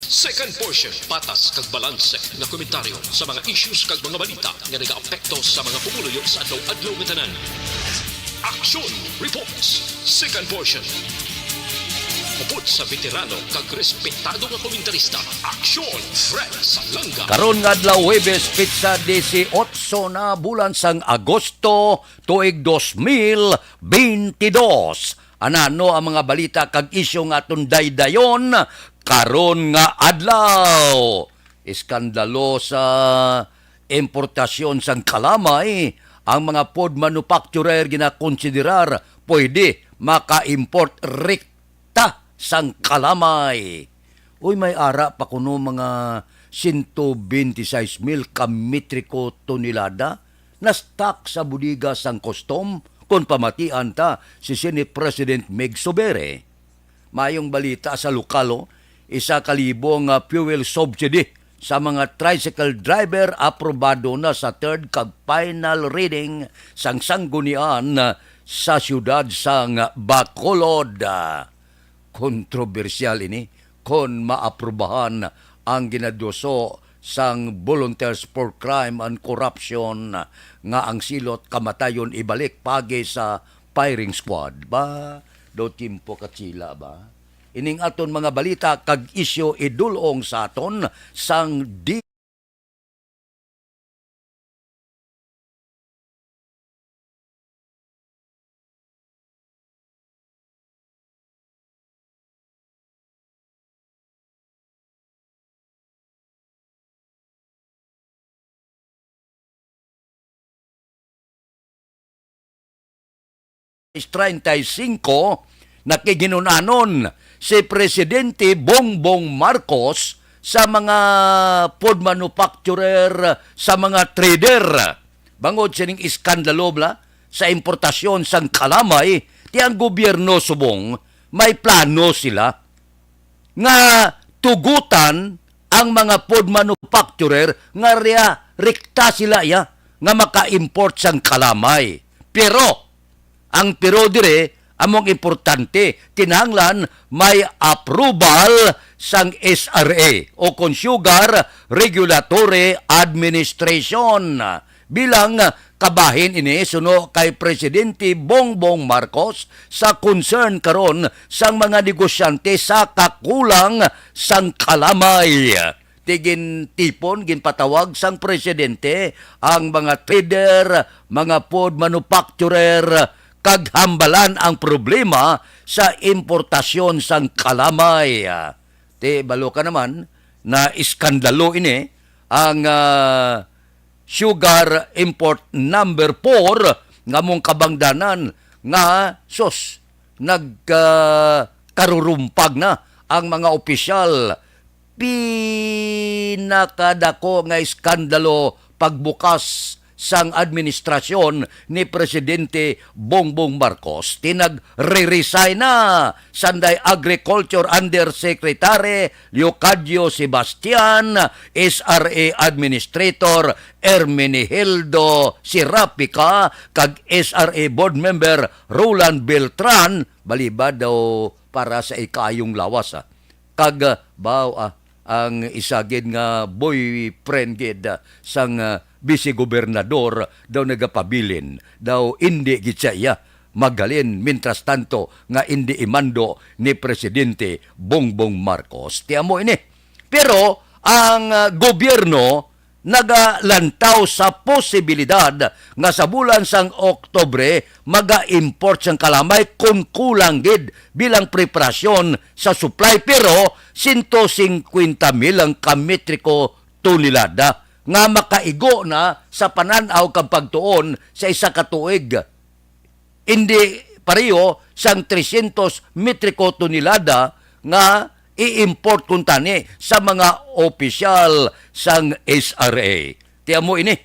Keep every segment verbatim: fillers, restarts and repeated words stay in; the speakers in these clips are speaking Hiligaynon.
Second portion, patas kag balanse nga komentaryo sa mga issues kag mga balita nga nagaapekto sa mga pumuluyo sa adlaw-adlaw nga tanan. Action Reports, second portion. Upod sa veterano kag respetado nga komentarista, Action Fred Salanga. Karon nga adlaw, Huwebes, petsa disiotso na, bulan sang Agosto, tuig dos mil bentidós. Anano ang mga balita kag isyu nga aton daydayon karon nga adlaw? Iskandalo sa importasyon sang kalamay, ang mga food manufacturer ginakonsiderar pwede maka-import rekta sang kalamay. Uy, may ara pa kuno mga sento benti sais mil ka metriko tonelada na stock sa bodega sang Custom, kon pamatian ta si Senate President Mig Zubiri. Mayong balita sa lokal, oh. Isa ka libo nga fuel subsidy sa mga tricycle driver aprobado na sa third kag final reading sang sanggunian sa siyudad sang Bacolod. Kontrobersyal ini kon maaprubahan ang ginaduso sang Volunteers for Crime and Corruption nga ang silot kamatayon ibalik paagi sa firing squad. Ba, daw tiempo ka Chila ba? Ining aton mga balita kag isyu idulong sa aton sang di treinta y cinco, nakighinunanon si Presidente Bongbong Marcos sa mga food manufacturer, sa mga trader. Bangod sining iskandalo bala sa importasyon sang kalamay, ti ang gobyerno subong may plano sila nga tugutan ang mga food manufacturer nga ria rekta sila iya nga maka-import sang kalamay. Pero ang pero dire among importante, kinahanglan may approval sang S R A o kon Sugar Regulatory Administration. Bilang kabahin ini suno kay Presidente Bongbong Marcos sa concern karon sang mga negosyante sa kakulang sang kalamay. Ti gintipon, ginpatawag sang presidente ang mga trader, mga food manufacturer, kag hambalan ang problema sa importasyon sang kalamay. Ti balo ka naman na iskandalo ini ang, ah, sugar import number four nga among kabangdanan nga, sus, nag, ah, karurumpag na ang mga opisyal. Pinakadako nga iskandalo pagbukas sang administrasyon ni Presidente Bongbong Marcos, ti nagre-resign na sanday Agriculture Undersecretary Leocadio Sebastian, S R A Administrator Hermenegildo Serapica, kag S R A Board Member Roland Beltran, bali ba daw para sa ikaayong lawas, ah. Kag, ah, baw, ah, ang isa gid nga boyfriend gid, ah, sang, ah, vice-gobernador daw nagapabilin, daw indi gid siya iya maghalin, mientras tanto nga indi imando ni Presidente Bongbong Marcos. Ti amo ini. Pero ang, ah, gobyerno nagalantaw sa posibilidad nga sa bulan sang Oktubre maga-import sang kalamay kon kulang gid bilang preparasyon sa supply, pero sento singkwenta mil lang ka metriko tonelada nga makaigo na sa panan-aw kag pagtuon sa isa ka tuig. Indi pareho sang trescientos metriko tonelada nga i-import kuntani sa mga opisyal sang S R A. Ti amo ini,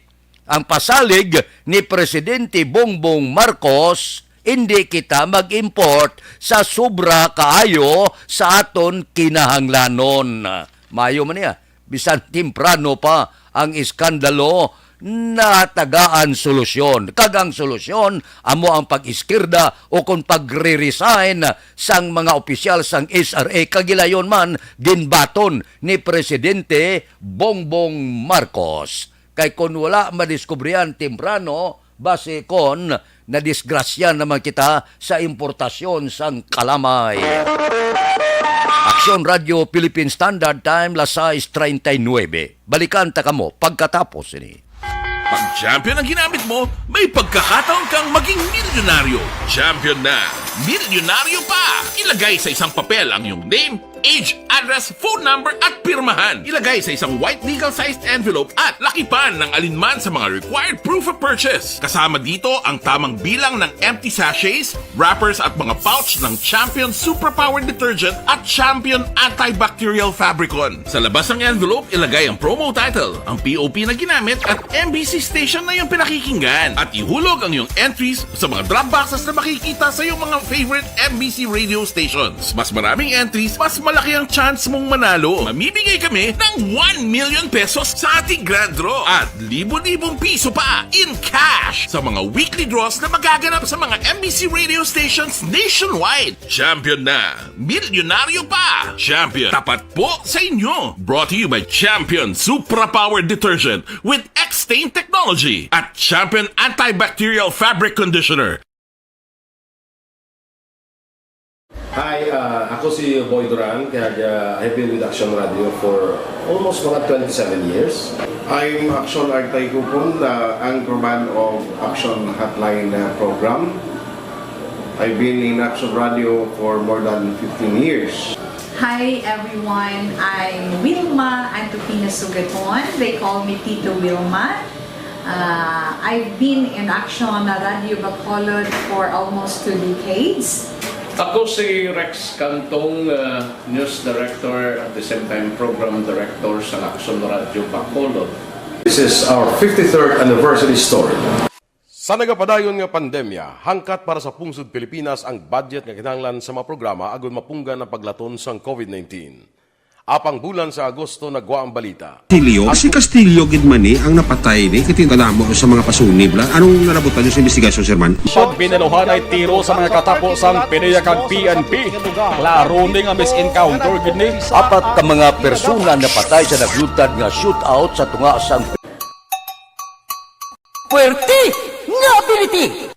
ang pasalig ni Presidente Bongbong Marcos, indi kita mag-import sa sobra kaayo sa aton kinahanglanon. Maayo man niya, bisan temprano pa ang iskandalo natagaan solusyon. Kag ang solusyon amo ang pag-iskirda o kon pagre-resign sang mga opisyal sang S R A, kag gilayon man ginbaton ni Presidente Bongbong Marcos. Kay kon wala madiskubrihan temprano, basi kon nadisgrasya naman kita sa importasyon sang kalamay. Aksyon Radio Philippine Standard Time, las sais treinta y nueve. Balikan ta kamo pagkatapos sini. Pag champion ang ginamit mo, may pagkakataon kang maging milyonaryo. Champion na, milyonaryo pa! Ilagay sa isang papel ang iyong name, age, address, phone number, at pirmahan. Ilagay sa isang white legal-sized envelope at lakipan ng alinman sa mga required proof of purchase. Kasama dito ang tamang bilang ng empty sachets, wrappers at mga pouch ng Champion Superpower Detergent at Champion Antibacterial Fabricon. Sa labas ng envelope, ilagay ang promo title, ang P O P na ginamit at M B C station na iyong pinakikinggan. At ihulog ang iyong entries sa mga drop boxes na makikita sa iyong mga favorite M B C radio stations. Mas maraming entries, mas malaki ang chance mong manalo. Mamimigay kami ng one million pesos sa ating grand draw at libo-libong piso pa in cash sa mga weekly draws na magaganap sa mga M B C radio stations nationwide. Champion na! Milyonaryo pa! Champion, tapat po sa inyo! Brought to you by Champion Supra Power Detergent with X-Stain Technology at Champion Antibacterial Fabric Conditioner. Hi, uh, ako si Boy Duran, kag uh, I've been with Action Radio for almost mga twenty-seven years. I'm Action Artay Kupon, the anchorman of Action Hotline uh, program. I've been in Action Radio for more than fifteen years. Hi everyone, I'm Wilma Antupina Sugaton. They call me Tito Wilma. Uh, I've been in Action Radio Bacolod for almost two decades. Ako si Rex Cantong, uh, news director, at the same time program director sa Action Radio Bacolod. This is our fifty-third anniversary story. Sa nagapadayon nga pandemya, hangkat para sa pungsod Pilipinas ang budget nga kinahanglan sa mga programa agud mapunggan ang paglaton sang COVID nineteen. Apang bulan sa Agosto nagwa ang balita. Castillo, si Castillo gid man ni ang napatay ni, kay tinadamo sa mga pasunib la. Anong nalabutan niyo sa investigasyon, Sir Man? Siyod binaluhanay tiro sa mga katapo sang PDEA kag P N P. Klaro ni nga mis-encounter gid ni. Apat ka mga persona napatay sa naglutad nga shootout sa tunga sang Puwerte nga ability!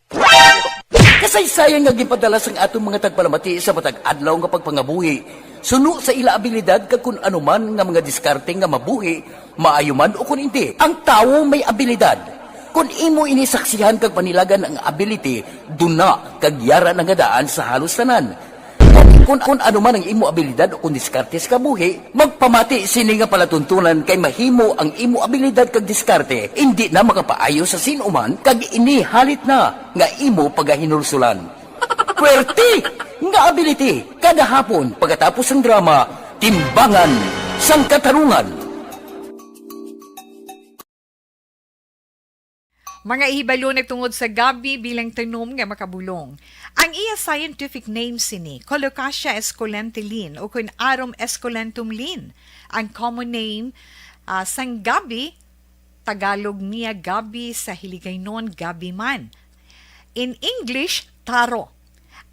Kasaysayan nga ginpadala sang aton mga tagpalamati sa matag adlaw nga pagpangabuhi, suno sa ila abilidad kag kun ano man nga mga diskarte nga mabuhi, maayo man o kun indi, ang tawo may abilidad. Kun imo ini saksihan kag panilagan ang ability, duna kag yara na nga daan sa halos tanan. Kun, kun ano man ang imo abilidad o kun diskarte sa kabuhi, magpamati sini nga palatuntunan kay mahimo ang imo abilidad kag diskarte indi na makapaayo sa sin-o man kag ini halit na nga imo pagahinulsolan. Puwerte nga ability kada hapon pagkatapos sang drama, Timbangan sang Katarungan. Mga hibalo nagtungod sa gabi bilang tanom nga makabulong. Ang iya scientific name sini, Colocasia esculenta Lin, o kun Arum esculentum Lin. Ang common name, ah, sang gabi, Tagalog niya gabi, sa Hiligaynon gabi man. In English, taro.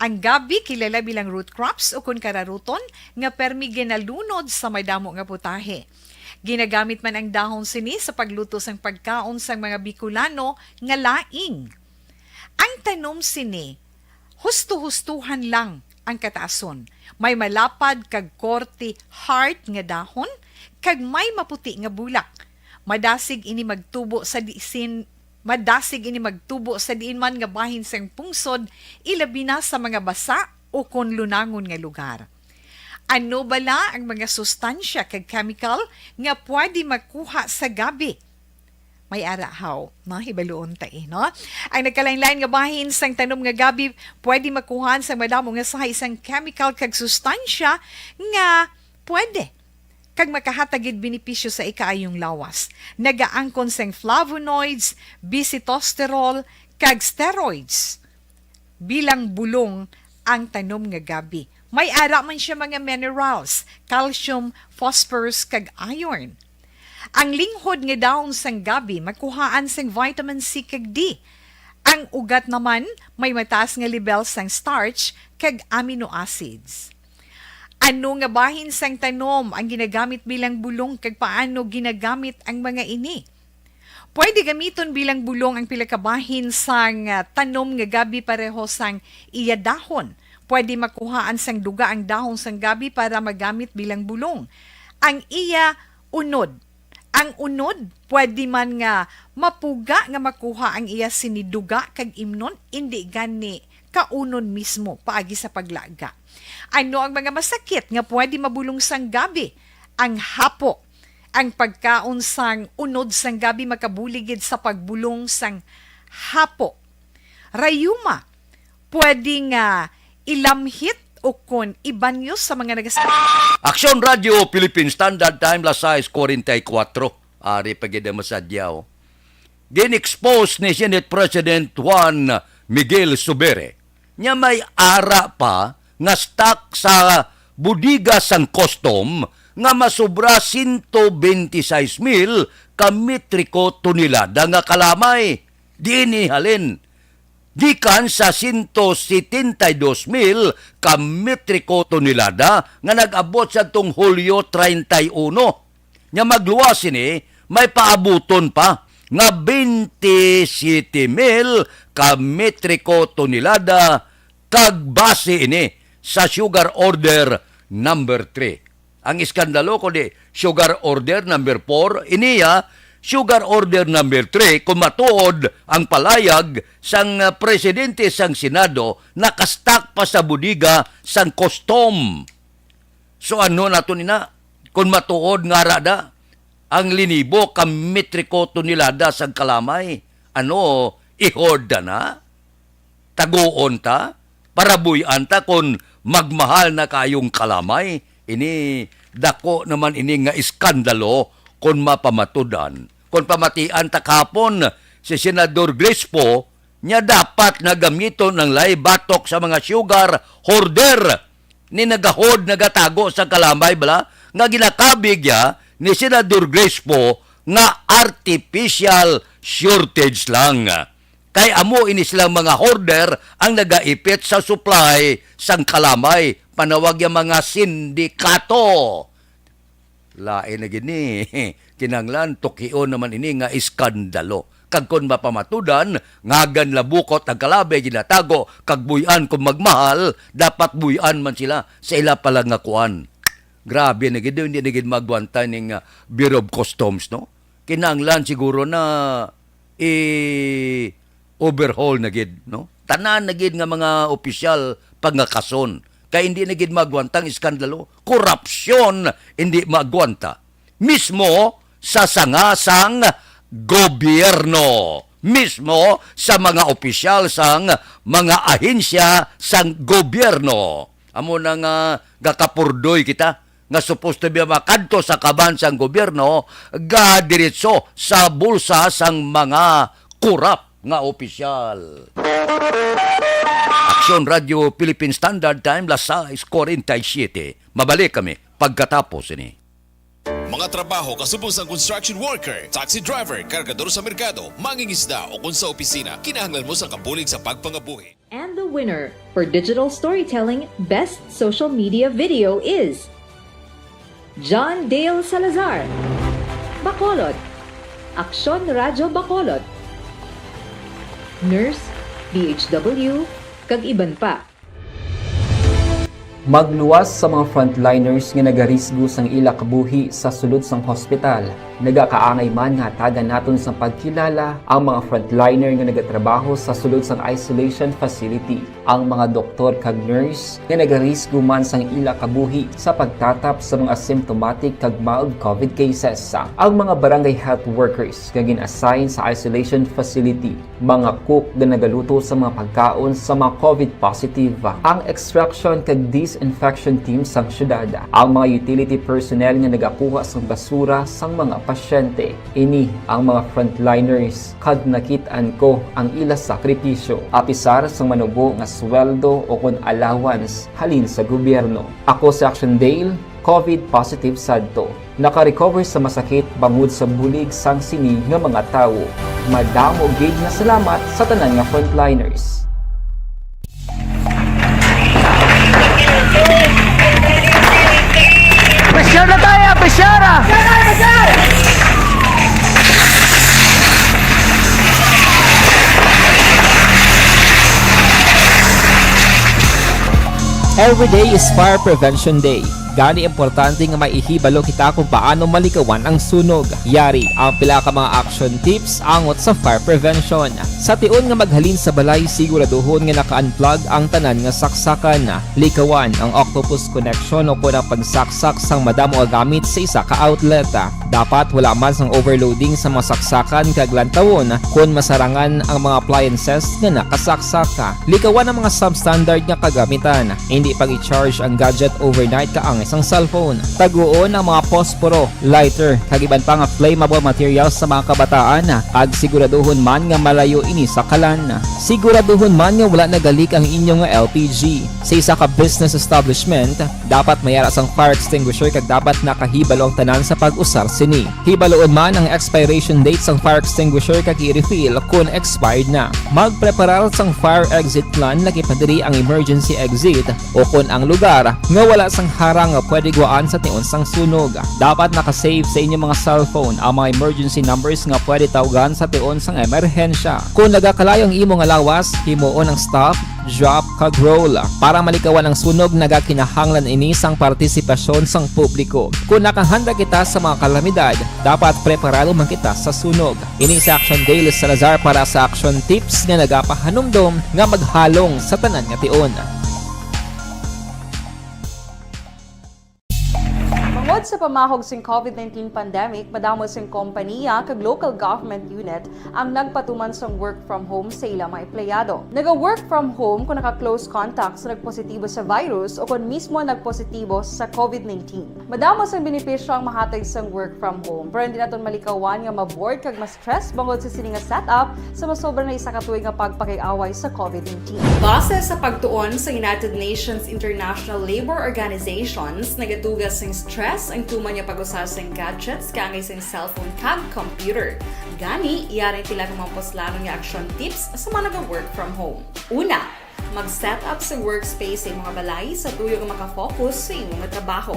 Ang gabi kilala bilang root crops o kun kararuton nga permi ginalunod sa madamo nga putahe. Ginagamit man ang dahon sini sa pagluto sang pagkaon sang mga Bicolano nga laing. Ang tanom sini, husto-hustohan lang ang kataason. May malapad kag korte heart nga dahon kag may maputi nga bulak. Madasig ini magtubo sa disin Madasig ini magtubo sa diin man nga bahin sang pungsod, ilabi na sa mga basa o kon lunangon nga lugar. Ano bala ang mga sustansya kag chemical nga pwede makuha sa gabi? May ara haw, no? Hibaluon ta, eh, no? Ang nagkalain-lain nga bahin sang tanom nga gabi pwede makuhaan sang madamo nga sahi sang chemical kag sustansya nga pwede kag makahatag gid benepisyo sa ikaayong lawas. Nagaangkon sang flavonoids, bisitosterol, kag steroids bilang bulong ang tanom nga gabi. May ara man siya mga minerals, calcium, phosphorus, kag iron. Ang linghod nga dahon sang gabi makuhaan sang vitamin C kag D. Ang ugat naman may mataas nga lebel sang starch kag amino acids. Ano nga bahin sang tanom ang ginagamit bilang bulong, kag paano ginagamit ang mga ini? Pwede gamiton bilang bulong ang pila ka bahin sang, ah, tanom nga gabi pareho sang iya dahon. Pwede makuhaan sang duga ang dahon sang gabi para magamit bilang bulong. Ang iya unod. Ang unod, pwede man nga mapuga nga makuha ang iya sini duga kag imnon, indi gani kaunon mismo paagi sa paglaga. Ano ang mga masakit nga pwede mabulong sang gabi? Ang hapo. Ang pagkaon sang unod sang gabi makabulig gid sa pagbulong sang hapo. Rayuma, pwede nga ilamhit o kon ibanyo sa mga nagas- Aksyon Radyo Philippine Standard Time, las sais kuwarenta y kuwatro. Ari pa gid ang masadyaw. Gin-expose ni Senate President Juan Miguel Zubiri nga may ara pa nga stock sa bodega sang custom nga masubra sento benti sais mil ka metriko tonelada nga kalamay. Diin halin? Gikan sa sento setenta y dos mil ka metriko tonelada nga nag-abot sadtong Hulyo treinta y uno. Nga magluwas sini, may paabuton pa nga bente siyete mil ka metriko tonelada, kag base ini sa Sugar Order Number Three. Ang iskandalo, kundi Sugar Order Number Four, iniya Sugar Order Number Three, kung matuod ang palayag sang, ah, presidente sang Senado, nakastock pa sa bodega sang custom. So, ano nato nina? Kung matuod nga ara da, ang linibo ka metriko tonelada sang kalamay, ano, i-hoard da na? Taguon ta? Parabuy-an ta kon magmahal na kaayong kalamay? Ini, dako naman ini nga iskandalo kon mapamatud-an. Kon pamatian ta kahapon, si Senador Grace Poe, nya dapat nga gamiton ang lahi batok sa mga sugar hoarder ni nagahod, nagatago sa kalamay bala nga ginakabig ya ni Senador Grace Poe nga artificial shortage lang. Kay amo ini silang mga hoarder ang nagaipit sa supply sang kalamay, panawag ya mga sindikato. Lain na gid ni. Kinahanglan tukion naman ini nga iskandalo. Kag kon mapamatudan, ngagan labukot ang kalabi ginatago, kag buy-an kung magmahal, dapat buy-an man sila sa ila pala nga kuan. Grabe na gid, hindi na gid magwanta ning, ah, Bureau of Customs, no? Kinahanglan siguro na i-overhaul na gid, no? Tanan na gid nga mga opisyal pangakason. Kay hindi na gid magwanta ang iskandalo. Korupsyon, hindi magwanta. Mismo sa sanga sang gobyerno. Mismo sa mga opisyal sang mga ahensya sang gobyerno. Amo na nga gakapurdoy kita nga supposed to be makadto sa kaban sang gobyerno, gadiretso sa bulsa sang mga korap nga opisyal. Aksyon Radyo Philippine Standard Time, las sais kuwarenta y siyete. Mabalik kami pagkatapos ini. Mga trabaho kasubong sang construction worker, taxi driver, kargador sa merkado, mangingisda, o kung sa opisina, kinahanglan mo sang kabulig sa pagpangabuhi. And the winner for digital storytelling best social media video is John Dale Salazar, Bacolod, Aksyon Radyo Bacolod, Nurse, D H W, kag iban pa. Magluwas sa mga frontliners nga nagarisgo sang ila kabuhi sa sulod sang hospital. Nagakaangay man nga hatagan naton sang pagkilala ang mga frontliner nga nagatrabaho sa sulod sang isolation facility, ang mga doktor kag nurse nga nagarisgo man sang ila kabuhi sa pagtatap sa mga symptomatic kag mild covid cases, ang mga barangay health workers nga gin-assign sa isolation facility, mga cook nga nagaluto sa mga pagkaon sa mga covid positive, ang extraction kag disinfection team sang syudad, ang mga utility personnel nga nagakuha sang basura sang mga pasyente. Ini ang mga frontliners, kag nakit-an ko ang ila sakripisyo, apisar sang manubo nga sweldo o kon allowance halin sa gobyerno. Ako si Action Dale, COVID positive sadto. Naka-recover sa masakit bangod sa bulig sang sini nga mga tawo. Madamo gid nga salamat sa tanan nga frontliners. Pressure na tayo! Pressure na! Every day is Fire Prevention Day. Gani, importante nga may ihibalo kita kung paano malikawan ang sunog. Yari ang pila ka mga action tips angot sa fire prevention. Sa tion nga maghalin sa balay, siguraduhon nga naka-unplug ang tanan nga saksakan. Likawan ang octopus connection o kon ang pagsaksak sang madamo nga gamit sa isa ka outlet. Dapat wala man sang overloading sa mga saksakan kag lantawon kon masarangan ang mga appliances nga nakasaksak. Likawan ang mga substandard nga kagamitan. Hindi pag-i-charge ang gadget overnight kaangay sang cellphone. Taguon ang mga posporo, lighter, kag iban pa nga flammable materials sa mga kabataan, kag siguraduhon man nga malayo ini sa kalan. Siguraduhon man nga wala nagalik ang inyo nga L P G. Sa isa ka business establishment, dapat may ara sang fire extinguisher kag dapat nakahibalo ang tanan sa pag-usar sini. Hibaluon man ang expiration date sang fire extinguisher kag i-refill kon expired na. Magpreparar sang fire exit plan, laki pa diri ang emergency exit o kon ang lugar nga wala sang harang nga pwede guwaan sa tion sang sunog. Dapat naka-save sa inyo mga cellphone ang mga emergency numbers nga pwede tawgan sa tion sang emerhensya. Kon nagakalayo ang imo nga lawas, himuon ang stop, drop, kag roll. Para malikawan ang sunog, nagakinahanglan ini sang partisipasyon sang publiko. Kon nakahanda kita sa mga kalamidad, dapat preparado man kita sa sunog. Ini si Action Daily Salazar para sa Action Tips nga nagapahanumdom nga maghalong sa tanan nga tion. Bangod sa pamahog sing COVID nineteen pandemic, madamo sing kompaniya kag local government unit ang nagpatuman sang work from home sa ila mga empleyado. Naga-work from home kung naka-close contact sa nagpositibo sa virus o kon mismo nagpositibo sa COVID nineteen. Madamo sang benepisyo ang mahatag sang work from home, pero hindi naton malikawan nga ma-bored kag ma-stress bangod sa sini nga setup sa masobra na isa ka tuig nga pagpakig-away sa COVID nineteen. Base sa pagtuon sa United Nations International Labour Organizations, nagatuga sing stress ang tuman nga pag-usa sing gadgets kaangay sing cellphone kag computer. Gani, yari ang pila ka mga puslanon nga action tips sa mga naga-work from home. Una, mag-set up sa workspace sa imo nga balay sa tuyo nga makafocus sa imo nga trabaho.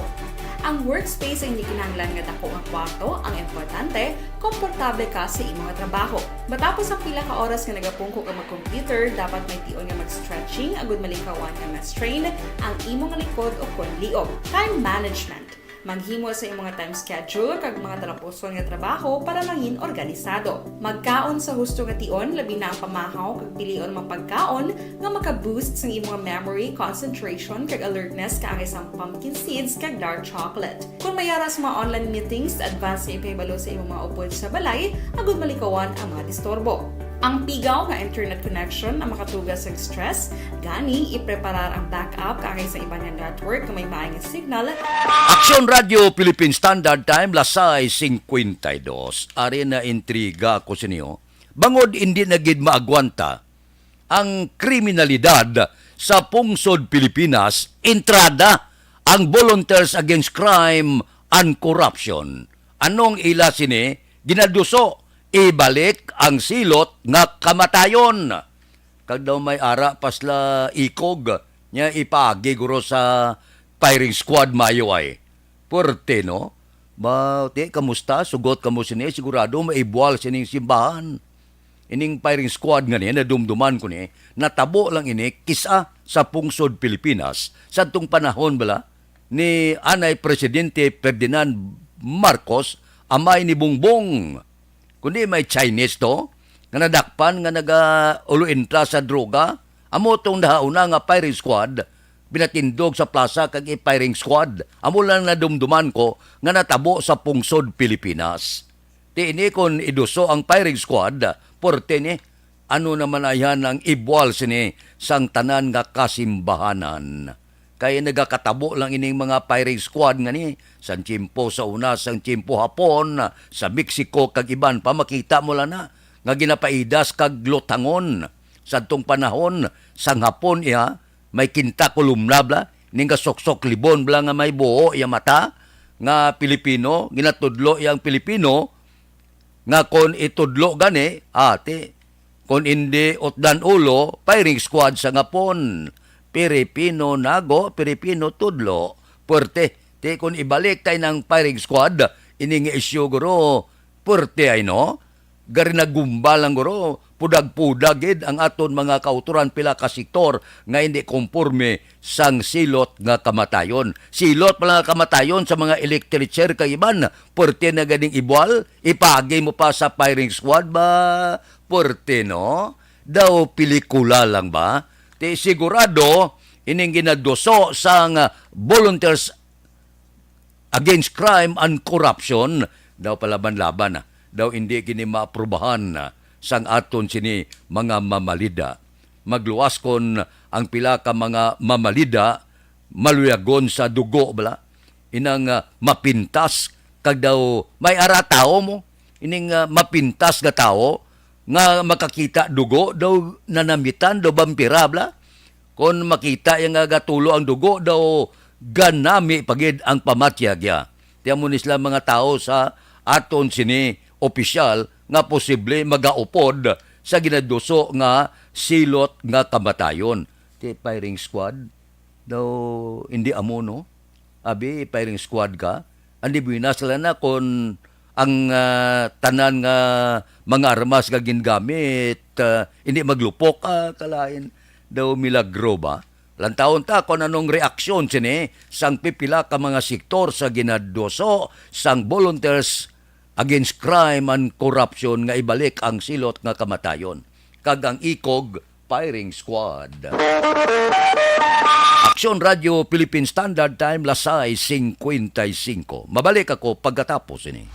Ang workspace ay hindi kinahanglan nga dako nga kwarto. Ang importante, komportable ka sa imo nga trabaho. Matapos ang pila ka oras nga nagapungko ka mag-computer, dapat may tion nga mag-stretching agud malikawan nga ma-strain ang imo nga likod o kon liog. Time management. Maghimo sa imo nga time schedule kag mga talapuson nga trabaho para mangin organisado. Magkaon sa husto nga tion, labi na ang pamahaw kag pilion mga pagkaon nga maka-boost sang imo nga memory, concentration, kag alertness kaangay sang pumpkin seeds kag dark chocolate. Kon may ara sa mga online meetings, advance nga ipahibalo sa imo mga upod sa balay agud malikawan ang mga disturbo. Ang pigaw nga internet connection ang makatuga sa stress, gani ipreparar ang backup kaangay sa iban nga network nga may maay nga signal. Aksyon Radyo Philippine Standard Time, las sais cincuenta y dos. Ari na intriga ko sa inyo. Bangod hindi na gid maagwanta ang kriminalidad sa pungsod Pilipinas, entrada ang Volunteers Against Crime and Corruption. Anong ila sini? Ginaduso, ibalik ang silot nga kamatayon. Kag daw may ara pa sila ikog, nya ipaagi guro sa firing squad mayo ay. Puwerte, no? Ba, ti, kamusta? Sugot kamo sini, sigurado maibual sining simbahan. Ining firing squad nga ni, nadumduman ko ni, natabo lang ini kis-a sa pungsod Pilipinas, sadtong panahon bala ni anay Presidente Ferdinand Marcos, amay ni Bongbong. Kundi may Chinese to, nga nadakpan nga nagauluintra sa droga, amo tong nahauna nga firing squad, pinatindog sa plaza kag i-firing squad, amo lang nadumduman ko nga natabo sa pungsod Pilipinas. Ti ini kon iduso ang firing squad, porte ni, ano naman ayhan ang ibwal sini sang tanan nga kasimbahanan? Kay nagakatabo lang ining mga firing squad nga ni, sang tiyempo sa una, sang tiyempo Hapon, sa Mexico, kag iban pa, makita mo lang na, nga ginapaidas kag lutangon. Sadtong panahon, sang Hapon, iya, may kinta kolumna bala, Ning kasuksok libon bala nga may buho iya mata, nga Pilipino, ginatudlo iyang Pilipino, nga kon itudlo gani, ati, kon indi utdan ulo, firing squad sa ngapon. Piripino nago, Piripino tudlo, puwerte. Ti kon ibalik tay nang firing squad, ini nga isyu guro, puwerte ay no? Gari nagumba lang guro, pudag-pudag gid ang aton mga kautoran pila ka sektor nga hindi komporme sang silot nga kamatayon. Silot pala nga kamatayon sa mga electric chair kag iban, puwerte na ganing ibual, ipagi mo pa sa firing squad ba? Puwerte, no? Daw pelikula lang ba? Ti sigurado, ining ginaduso sang Volunteers Against Crime and Corruption, daw palaban-laban, ah. Daw indi kini maaprubahan, ah, sang aton sini mga mamalida. Magluwas kon ang pila ka mga mamalida maluyagon sa dugo bala. Inang, ah, mapintas kag daw may ara tawo mo. Ining, ah, mapintas nga tawo nga makakita dugo daw nanamitan, daw vampira bala. Kon makita iya nga gatulo ang dugo, daw ganami pa gid ang pamatyag iya. Ti amo ni sila mga tawo sa aton sini opisyal nga posible magaupod sa ginaduso nga silot nga kamatayon. Ti firing squad, daw hindi amo, no? Abi, firing squad ka? Andi buenas lang na kon ang, ah, tanan nga mga armas nga gingamit, ah, hindi maglupok, ah, kalain daw milagro ba? Lantawon ta kon anong reaksyon sini sang pipila ka mga sektor sa ginaduso sang Volunteers Against Crime and Corruption nga ibalik ang silot nga kamatayon kag ang ikog firing squad. Aksyon Radyo Philippine Standard Time, las sais cincuenta y cinco. Mabalik ako pagkatapos ini.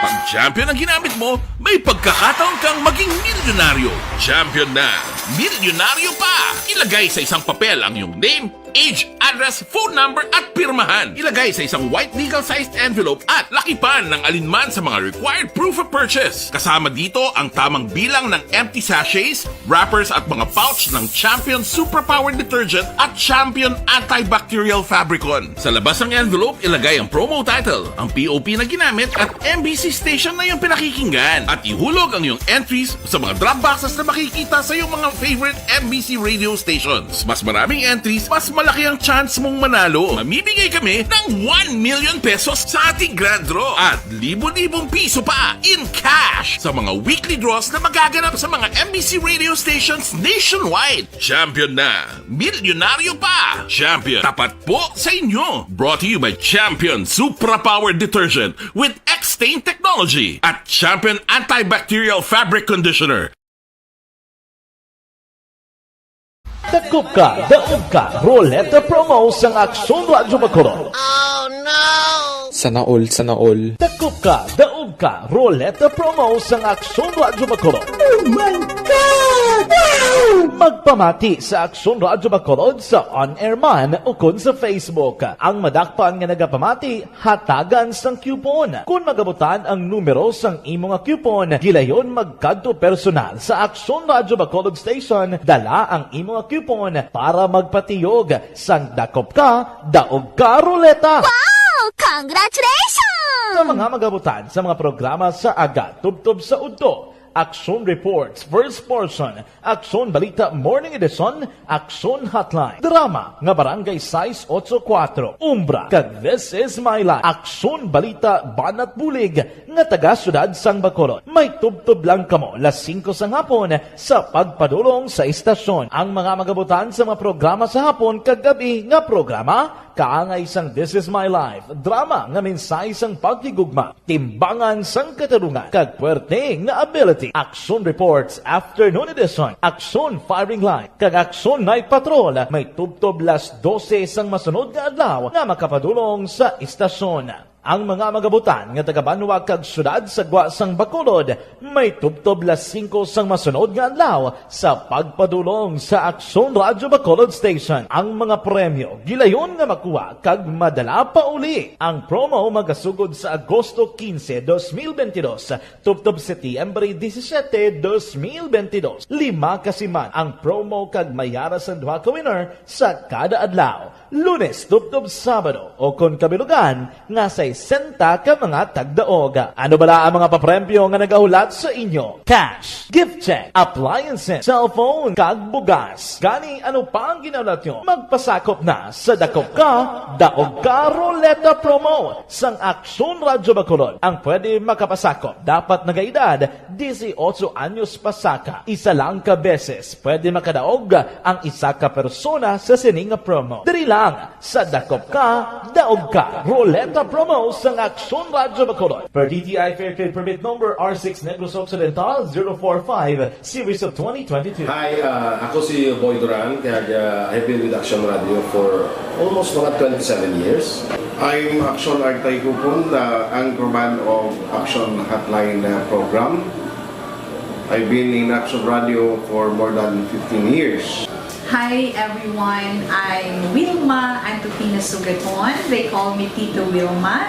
Pag Champion ang ginamit mo, may pagkakataon kang maging milyonaryo. Champion na, milyonaryo pa! Ilagay sa isang papel ang iyong name, age, address, phone number, at pirmahan. Ilagay sa isang white legal-sized envelope at lakipan ng alinman sa mga required proof of purchase. Kasama dito ang tamang bilang ng empty sachets, wrappers, at mga pouch ng Champion Superpower Detergent at Champion Antibacterial Fabricon. Sa labas ng envelope, ilagay ang promo title, ang P O P na ginamit, at M B C station na iyong pinakikinggan. At ihulog ang iyong entries sa mga drop boxes na makikita sa iyong mga favorite M B C radio stations. Mas maraming entries, mas malaki ang chance mong manalo. Mamimigay kami ng one million pesos sa ating grand draw at libo-libong piso pa in cash sa mga weekly draws na magaganap sa mga M B C radio stations nationwide. Champion na! Milyonaryo pa! Champion, tapat po sa inyo! Brought to you by Champion Supra Power Detergent with X-Stain Technology at Champion Antibacterial Fabric Conditioner. Takop ka, daog ka, Roleta Promo sang Aksyon Radyo Bacolod. Sana all, sana all. Takop ka, daog ka, Roleta Promo sang Aksyon Radyo Bacolod. Oh my God! Wow! Magpamati sa Aksyon Radyo Bacolod sa on-air man ukon sa Facebook. Ang madakpan nga nagapamati, hatagan sang coupon. Kon magabutan ang numero sang imo nga coupon, gilayon magkadto personal sa Aksyon Radyo Bacolod Station, dala ang imo nga coupon para magpatiyog sang Dakop Ka, Daog Ka Roleta. Wow! Congratulations! Sa mga magabutan sa mga programa sa aga tubtob sa udto, Aksyon Reports, First Portion, Aksyon Balita Morning Edition, Aksyon Hotline, drama nga Barangay sais ocho kuatro, Umbra, kag This Is My Life, Aksyon Balita Banat Bulig nga taga Siyudad sang Bacolod. May tubtob lang kamo las singko sang hapon sa pagpadulong sa istasyon. Ang mga magabutan sa mga programa sa hapon kag gab-i nga programa, kaangay sang This Is My Life, drama nga mensahe sang paghigugma, timbangan sang katarungan, kag puwerte nga ability. Aksyon Reports Afternoon Edition, Aksyon Firing Line, kag Aksyon Night Patrol may tubtob las dose sang masunod nga adlaw nga makapadulong sa istasyon. Ang mga magabutan nga taga-banwa kag syudad sa gwa sang Bacolod may tubtob las singko sang masunod nga adlaw sa pagpadulong sa Aksyon Radyo Bacolod Station. Ang mga premyo gilayon nga makuha kag madala pa uli. Ang promo magasugod sa Agosto quince, dos mil veintidós, tubtob Setyembre disisiete, dos mil veintidós. Lima ka siman ang promo kag may ara sang duha ka winner sa kada adlaw, Lunes tubtob Sabado, o kon kabilugan nga sesenta ka mga tagdaog. Ano bala ang mga papremyo nga nagahulat sa inyo? Cash, gift check, appliances, cellphone, kag bugas. Gani, ano pa ang ginahulat nyo? Magpasakop na sa Dakop Ka, Daog Ka Ruleta Promo sang Aksyon Radyo Bacolod. Ang pwede makapasakop dapat nagaedad dieciocho anyos pasaka. Isa lang ka beses pwede makadaog ang isa ka persona sa sini nga promo. Diri lang sa Dakop Ka, Daog Ka Ruleta Promo sang Aksyon Radyo Bacolod. Per D T I Fair Trade Permit Number R six Negros Occidental zero four five, Series of twenty twenty-two. Hi, uh, ako si Boy Duran, kag uh, I've been with Action Radio for almost mga twenty-seven years. I'm Action Artay Kupon, the anchorman of Action Hotline uh, program. I've been in Action Radio for more than fifteen years. Hi everyone, I'm Wilma Antupina Sugaton. They call me Tito Wilma.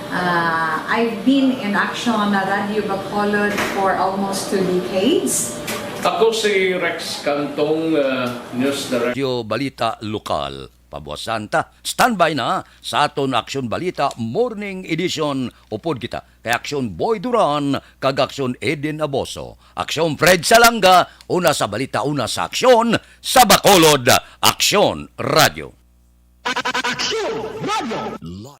Uh, I've been in Action Radio Bacolod for almost two decades. Ako si Rex Cantong, uh, News Director. Radyo Balita Lokal. Pabuasan ta. Standby na sa aton Aksyon Balita Morning Edition. Upod kita kay Aksyon Boy Duran kag Aksyon Eden Aboso, Aksyon Fred Salanga, una sa balita, una sa aksyon, sa Bacolod, Aksyon Radio. Aksyon Radio.